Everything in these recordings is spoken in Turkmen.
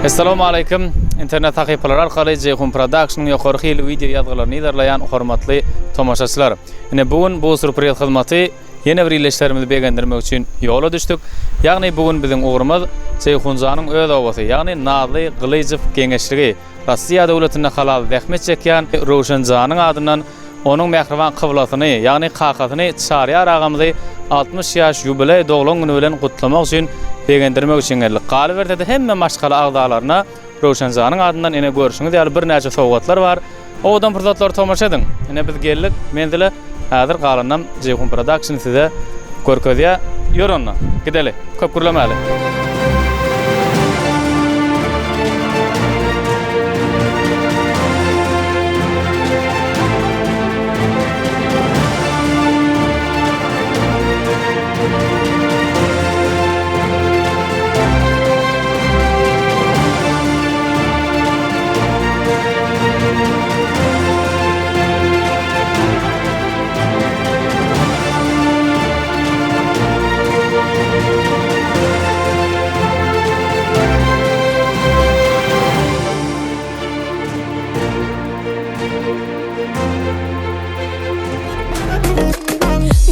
Essalamu aleýkum. Internet sahypalary arkaly Jeýhun Productionyň ýokary hilli wideo ýazgylaryny yzarlaýan hormatly tomaşaçylar. Ine bu gün bu sürpriz hyzmaty ýene bir ildeşlerimizi begendirmek üçin ýola düşdük. Ýagny bu gün biziň ugrumyz Jeýhunjanyň öz obasy, ýagny Nazly Gylyjow geňeşligi. Russiýa döwletinde halal zähmet çekýän Röwşen janyň adyndan onuň mähriban kyblasyny, ýagny kakasyny Çaryýar agamyzy 60 ýaş ýubileý doglan güni bilen gutlamak üçin, begendirmek üçin geldik. Galyberse-de hemme maşgala agzalaryna Röwşen janyň adyndan ine görşüňiz ýaly birnäçe sowgatlar bar. Owadan pursatlara tomaşa ediň. Ine biz geldik menzile. Häzir galanynam Jeýhun Production size görkezýär. Ýör onda, gideli. Köp gürlemäli.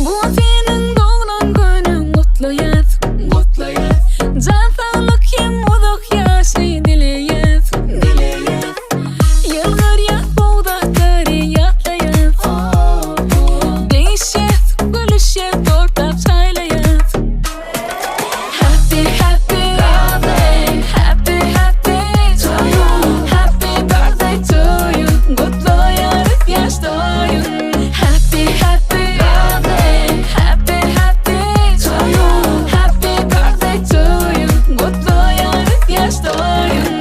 Bu seniň doglan günüň gutlaýas, gutlaýas. Jan saglyk hem uzak ýaşy dileýäs, dileýäs. Ýylgyrýas bogdaklary ýatlaýas. Degişýäs, gülüşýäs, tortap çaýlaýas. Happy happy birthday, happy happy to you. Happy birthday to you. Gutlaýarys ýaş toýun. Happy happy birthday, happy happy to you. Happy birthday to you. Gutlaýarys ýaş toýun.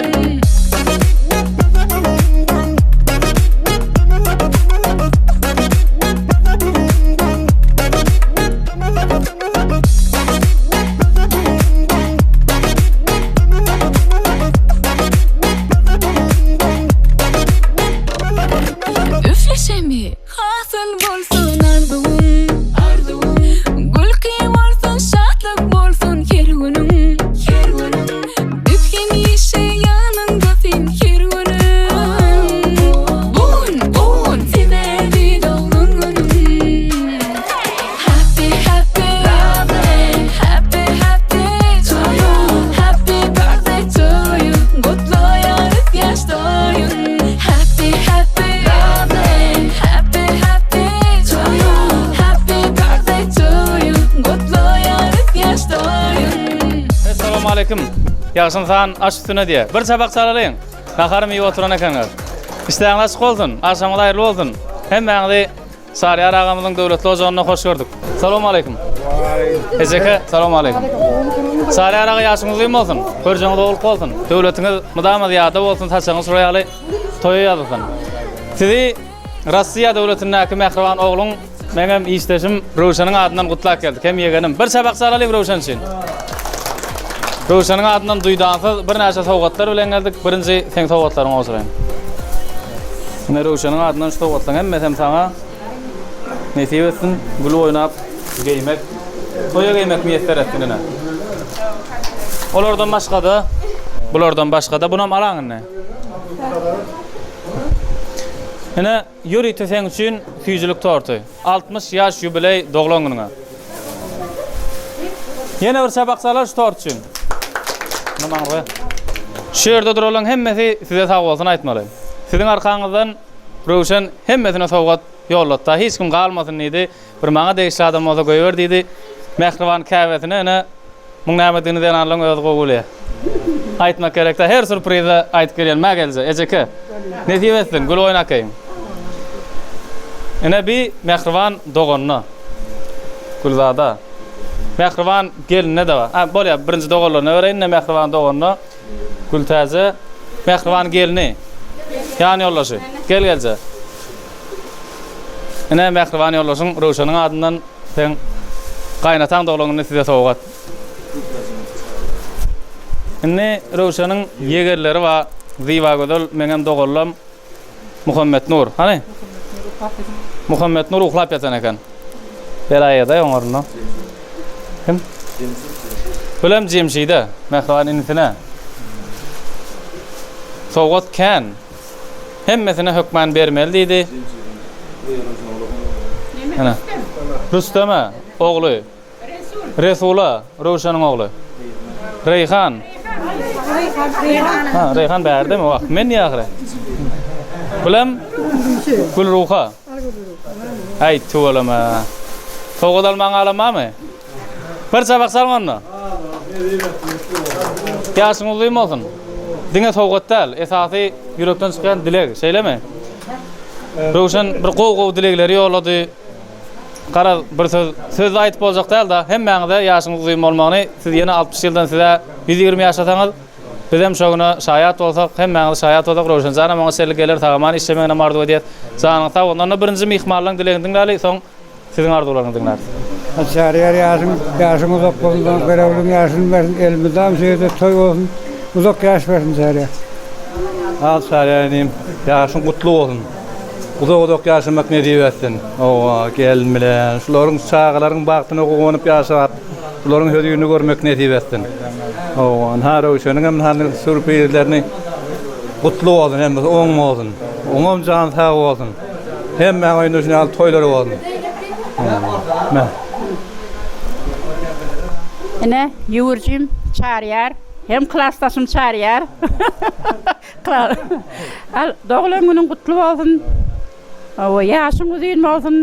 Üfleşemi hasyl bolsun arzuwyň arzuwyň Gülki bolsun şatlyk bolsun her günüň her günüň Biz hemişe ýanyňda sen her günüň Bu gün bu gün sebäbi doglan günüň Happy happy birthday happy happy to you Happy birthday to you Gutlaýarys ýaş toýun Happy happy birthday happy happy to you Happy birthday to you Gutlaýarys ýaş toýun Essalamu aleýkum. Ýagşy ynsan aş üstüne diýýär. Bir çapak çalalyň. Naharymy iýip oturan ekeniňiz. Işdäňiz açyk bolsun. Agşamyňyz haýyrly bolsun. Hemmäňizi Çaryýar agamyzyň döwletli ojagynda hoş gördük. Salam aleýkum. Ejeke, salam aleýkum. Çaryýar aga ýaşyňyz uzyn bolsun. Görjeňiz ogullyk bolsun. Döwletiňiz mydama zyýada bolsun, saçagyňyz şular ýaly toýa ýazylsyn. Sizi Russiýa döwletindäki mähriban ogluň, meňem işdeşim Röwşeniň adyndan gutlap geldik. Hem ýegenim. Bir çapak çalalyň Röwşen üçin. Röwşeniň adyndan duýdansyz birnäçe sowgatlar bilen geldik. Birinji seň sowgatlaryňy gowşuraýyn. Ine Röwşeniň adyndan şu sowgatlaryň hemmesem saňa nesip etsin. Gül oýnap geýmek, toýa geýmek miýesser etsin ine. Olardan başga-da, bulardan başga-da bunam alaň indi. Ine, ýörite seň üçin süýjülik torty. 60 ýaş ýubileý doglan günüňe. Ýene bir çapak çalar şu tort üçin. Muny maňa goý. Şu ýerde duranlaryň hemmesi size sag bolsun aýtmaly. Siziň arkaňyzdan Röwşen hemmesine sowgat ýollatda. Hiç kim galmasyn diýdi. Bir maňa degişli adam bolsa goýber diýdi. Mähriban käbesine ine muň nämedigini zenanlaryň özi gowy bilýär. Aýtmak gerekdä her sürprizde aýdyp gelýän mä gelje ejeke. Nesip etsin gül oýnakeýin. Ine bi mähriban doganyna. Gülzada. Mähriban geline-de bar. A bolýar birinji doganlaryna bereýin ine mähriban doganyna. Gültäje. Mähriban gelni. Ýan ýoldaşy. Gel gelje. Ine, mähriban ýoldaşyň Röwşeniň adyndan seň gaýynataň doglan gününe size sowgat. Indi Röwşeniň ýegenleri bar. Zybagözel meňem doganlam Muhammetnur. Hany? Muhammetnur uklap ýatan eken. Belaýada oň ornuna. Kim? Bulam Jemşide, mähriban inisine. Sowgat kän. Hemmesine hökman bermeli diýdi. Ine. Rüsteme, ogly. Resula, Röwşeniň ogly. Reýhan. Ha, Reýhan bärdemi? Wah, men niýe ahyry? Bulem Gülruha. Aý, tüweleme. Sowgat almaň galan barmy? Bir çabak salyň onda. Ýaşyň uzyn bolsun. Diňe sowgat däl, esasy ýürekden çykýan dileg, şeýlemi? Röwşen bir gowy-gowy dilegleri ýollady. Garaz, bir söz, sözde aýdyp boljak däl-de, hemmäňize ýaşyňyz uzyn bolmagyny, siz ýene 60 ýyldan siz-ä 120 ýaşasaňyz, bizem şo güne şaýat bolsak, hemmäňiz şaýat bolsak, Röwşen janam oňa çenli geler, sag-aman işlemeginem arzuw edýäs. Janyňyz sag bolsun. Onda birinji myhmanlaryň dilegini diňläli, soň Siziň arzuwlaryňyzy diňläris. Çaryýar ýaşyň ýaşyň uzak bolsun Garagülüň ýaşyny bersin elmydam şu ýerde toý bolsun uzak ýaş bersin Çaryýar. Al Çaryýar inim ýaşyň gutly bolsun uzak uzak ýaşamak nesip etsin owa gelin bilen şularyň çagalaryň bagtyna guwanyp ýaşap şularyň hözirini görmek nesip etsin owa ynha Röwşeniňem ynha sürprizlerini gutly bolsun hemmesi oň bolsun oňam jany sag bolsun. Hemmäň öýünde şuny ýaly toýlar bolsun. Meh. Ine, ýüwürjim Çaryýar, hem klasdaşym Çaryýar. Al, doglan günüň gutly bolsun. Hawa, ýaşyň uzyn bolsun.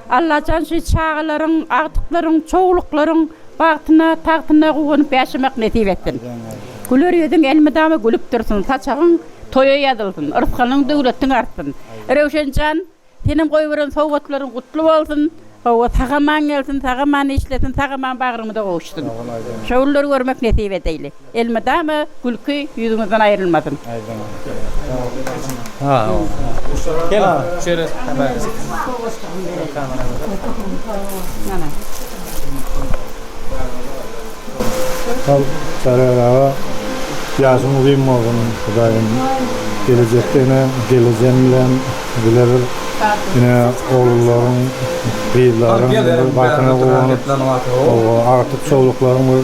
Allajan şu çagalaryň, agtyklaryň, çowluklaryň bagtyna, tagtyna guwanyp ýaşamak nesip etsin. Güler ýüzüň elmydama gülüp dursun, saçagyň toýa ýazylsyn, yrsgalyň, döwletiň artsyn. Röwşen jan, senem goýberen sowgatlaryň gutly bolsun. Hawa, sag-aman gelsin, sag-aman işlesin, sag-aman bagrymyza gowuşsyn. Şo günleri görmek nesip edeýli. Elmydama gülki ýüzüňizden aýrylmasyn. Sag Çaryýar aga ýaşyň uzyn bolsun Hudaýym gelejekde ine gelejen bilen bile bir ine oglanlaryň gyzlaryň bir bagtyna guwanyp agtyk çowluklaryň bir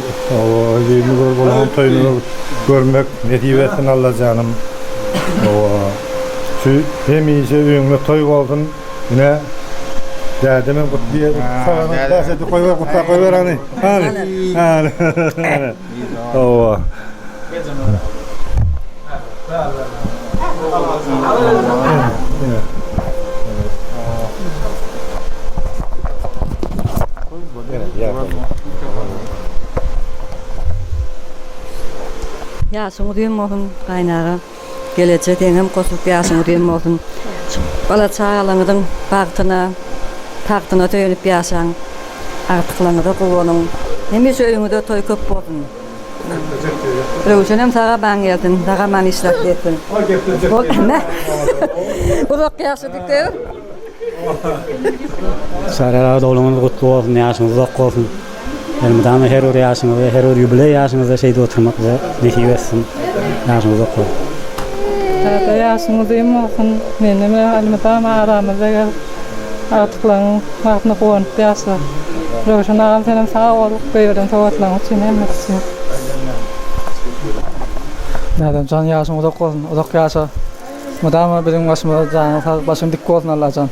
özüni görüp olaryň toýuny görüp görmek nesip etsin Allajanym şu hemişe öýüňde toý bolsun Ine dädemem gutlaýar. Sagana bäş edip goýber, gutlap goýber hany. Hany. Hany. Hawa. Ýaşyň uzyn bolsun, gaýynaga. Geleje seňem goşulyp ýaşyň uzyn bolsun. Şu bala çagalaňyzyň bagtyna, tagtyna söýenip ýaşaň. Agtyklaňyza guwanyň. Hemişe öýüňizde toý köp bolsun. Röwşenem sag-aman gelsin, sag-aman işläp gezsin. Uzak ýaşa dikdewr. Çary aga dogluňyz gutly bolsun, ýaşyňyz uzak bolsun. Elmydama her bir ýaşyňyzda, her bir ýubileý ýaşyňyzda şeýdip oturmak bize nesip etsin. Ýaşyňyz uzak bolsun. Dada ýaşyň uzyn bolsun. Menden bilen elmydama aramyzda gel. Agtyklaryň bagtyna guwanyp ýaşa. Röwşen agam senem sag bol goýberen sowgatlaryň üçin hemmesi üçin. Dädemjan ýaşyň uzak bolsun uzak ýaşa mydama biziň başymyza janyň sag başyň dik bolsun Allajan.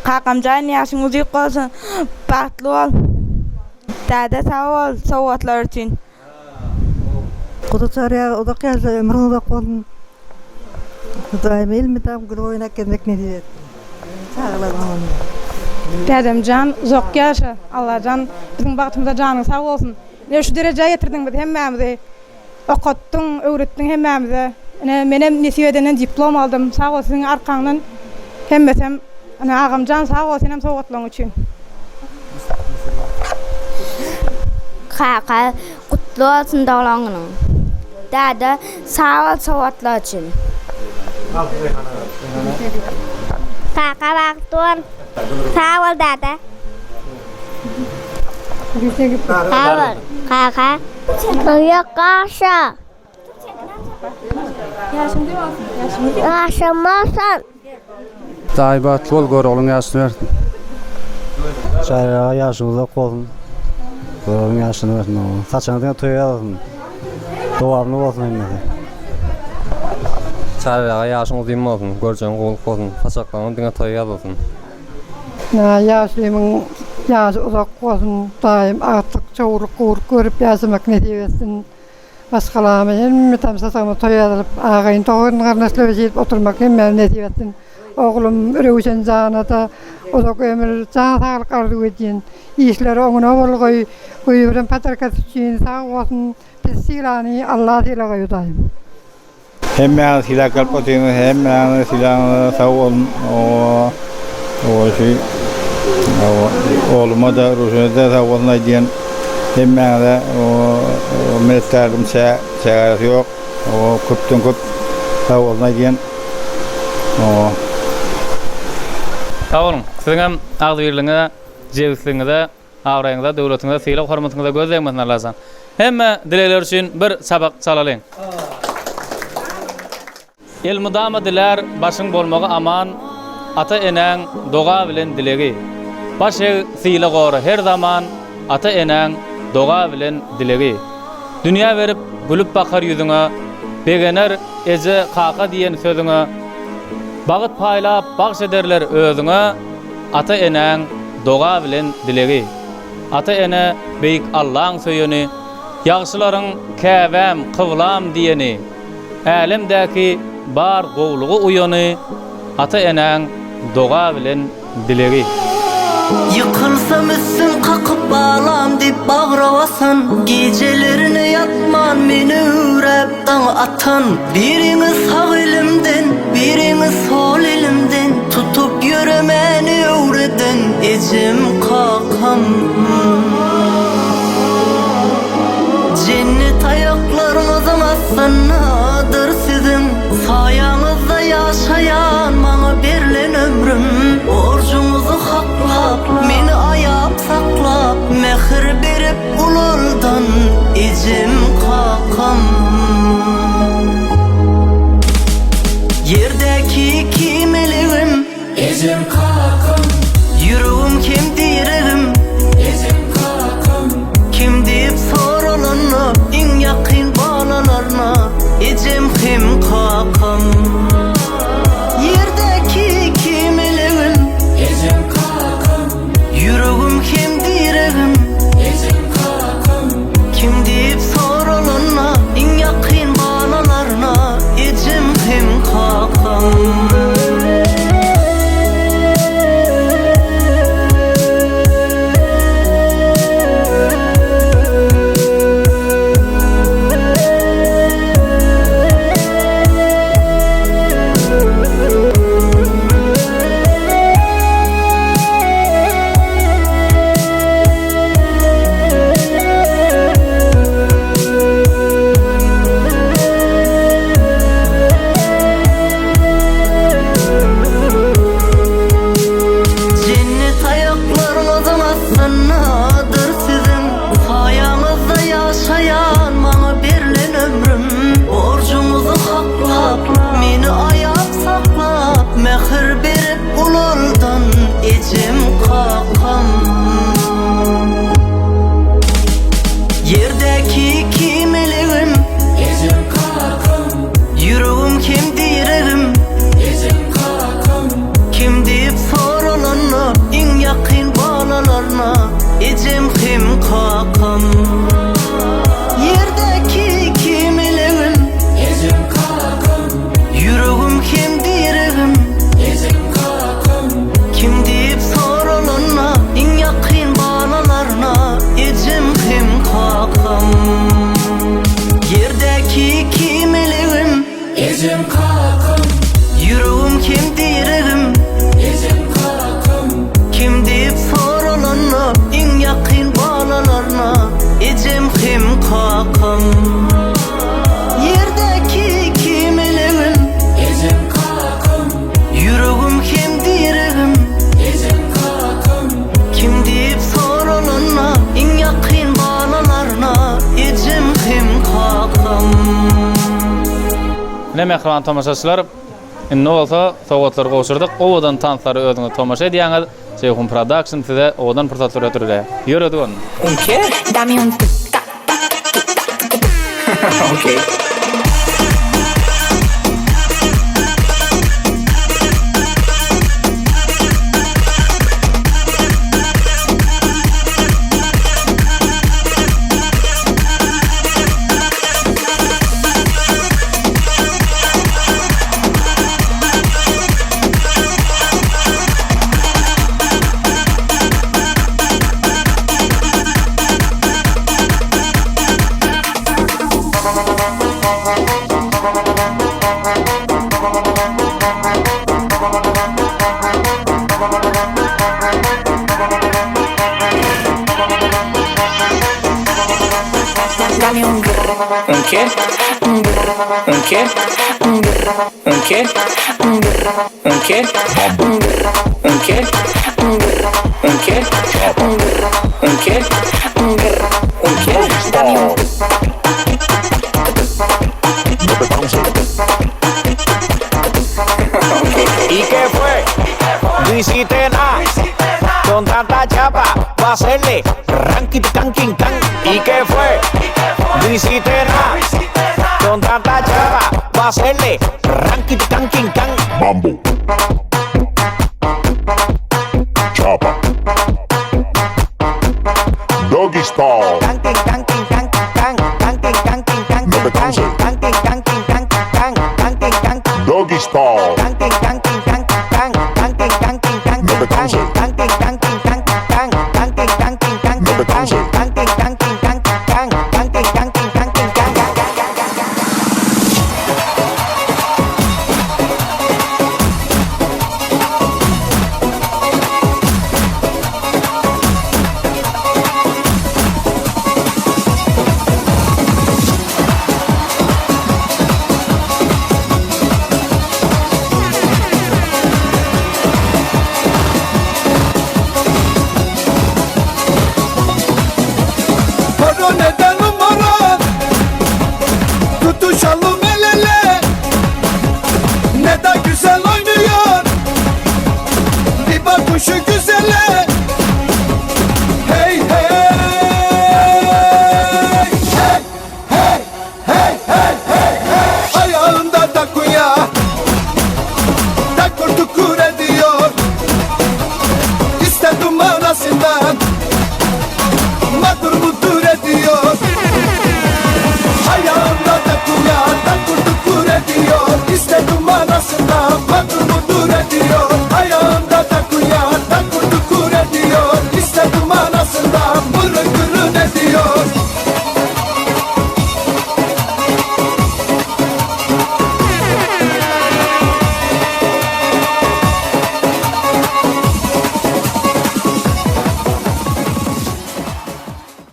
Kakamjan ýaşyň uzyk bolsun bagtly bol däde sag bol sowgatlar üçin. Guzy çarýaga uzak ýaşa ömrüň uzak bolsun Hudaýym elmydam gül oýnap gezmek nesip etsin çagalaryň öňünde. Dädemjan uzak ýaşa Allajan biziň bagtymyza janyň sag bolsun. Ine şu derejä getirdiň bizi hemmämizi. Okatdyň, öwretdiň hemmämize. Ine menem nesip edenden diplom aldym. Sag bol siziň arkaňdan hemmesem. Ine agamjan sag bol senem sowgatlaryň üçin. Kaka gutly bolsun doglan günüň. Däde sag bol sowgatlar üçin. Kaka bagtly bol. Sag bol däde. Sag bol, kaka. Ýok, aşa. Ýaşamasam. Daýy bagtly bol Göroglyň ýaşyny bersin. Çary aga ýaşyň uzak bolsun. Göroglyň ýaşyny bersin oglum. Saçyňyz diňe toýa ýazylsyn. Dowamly bolsun hemmesi. Çary aga ýaşyň uzyn bolsun, görjegiň gowulyk bolsun, saçaklaryňyz diňe toýa ýazylsyn. Ýaşlymyň ýaşy uzak bolsun, daýym agtyk, çowluk, gowluk görüp ýaşamak nesip etsin. Maşgalamy hemme tamşasagymyz toý ýazylyp, agaýyn dogan garyndaşlar bilen şeýdip oturmak hemmämize nesip etsin. Oglum Röwşen jana-da uzak ömür, jan saglyk arzuw edýän. Işleri oňuna bolgaý, goýberen padarkasy üçin sag bolsun. Biz sylany Alla sylagaý Hudaýym. Hemmäňiz sylap gelip otyňyz hemmäňize sylagyňyza sag boluň owa şu oglumada Röwşene-de sag bolsun aýdýan hemmäňize minnetdarlygym çägarasy ýok owa köpden köp sag bolsun aýdýan owa. Sag boluň. Siziňem agzybirligiňize, jebisligiňize Abraýyňyza, döwletiňize, sylag-hormatyňyza göz degmesin Allajan. Hemme dilegler üçin bir çapak çalalyň. Elmydama dilär başyň bolmagy aman, Ata-enäň doga bilen dilegi. Baş eg, syla gora her zaman, Ata-enäň doga bilen dilegi. Dünýä berip, gülüp bakar ýüzüňe, Begener eje, kaka diýen sözüňe. Bagyt paýlap, bagş ederler özüňe, Ata-enäň doga bilen dilegi. Ata-ene beýik Allaň söýeni, Ýagşylaryň käbäm, kyblam diýeni, Älemdäki bar gowlugy uýany, Ata-enäň doga bilen dilegi. Ýykylsam üstün kakyp balam diýip bagra basan, Gijelerine ýatman meni üwräp daň atan, Biriňi sag elimden, biriňi sol elimden Tutup ýöremäni öwreden ejem kakam. Jennet aýaklarňyzyň astyndadyr siziň Saýaňyzda ýaşaýan maňa berlen ömrüm Borjuňyzy haklap, meni aýap saklap Mähir berip ulaldan ejem kakam Ýerdäki iki melegim Ejem kakam Ýüregim hem diregim Ejem kakam Kim diýip soralanda Iň ýakyn balalarna Ejem hem kakam Ýerdäki iki melegim Ejem kakam Ýüregim hem diregim Ejem kakam Kim diýip soralanda Iň ýakyn balalarna Ejem hem kakam. Jennet aýaklarňyzyň astyndadyr siziň Saýaňyzda ýaşaýan maňa berlen ömrüm Borjuňyzy haklap, meni aýap saklap Mähir berip ulaldan ejem kakam Ýerdäki iki melegim Ejem kakam Ýüregim hem diregim Ejem kakam Kim diýip soralanda Iň ýakyn balalarna Ejem hem kakam Ýerdäki iki melegim Ejem kakam Ýüregim hem diregim Ejem kakam Kim diýip soralanda Iň ýakyn balalarna Ejem hem kakam Ýerdäki iki melegim Ejem kakam Ýüregim hem diregim Ejem kakam Kim diýip soralanda Iň ýakyn balalarna Ejem hem kakam Ýerdäki iki melegim Ejem kakam Ýüregim hem diregim Ejem kakam Kim diýip soralanda Iň ýakyn balalarna Ejem hem kakam. Ine mähriban tomaşaçylar, indi bolsa sowgatlary gowşurdyk. Owadan tanslara özüňiz tomaşa edýäňiz. Jeýhun Production size owadan pursatlary hödürleýär. Ýöredik onda. ¿Y qué fue? No hiciste nada. Con tanta chapa, pa' hacerle ranking, tanking, tan. ¿Y qué fue? No hiciste nada. Con tanta chapa, pa' hacerle ranking, tanking, tan. Mambo.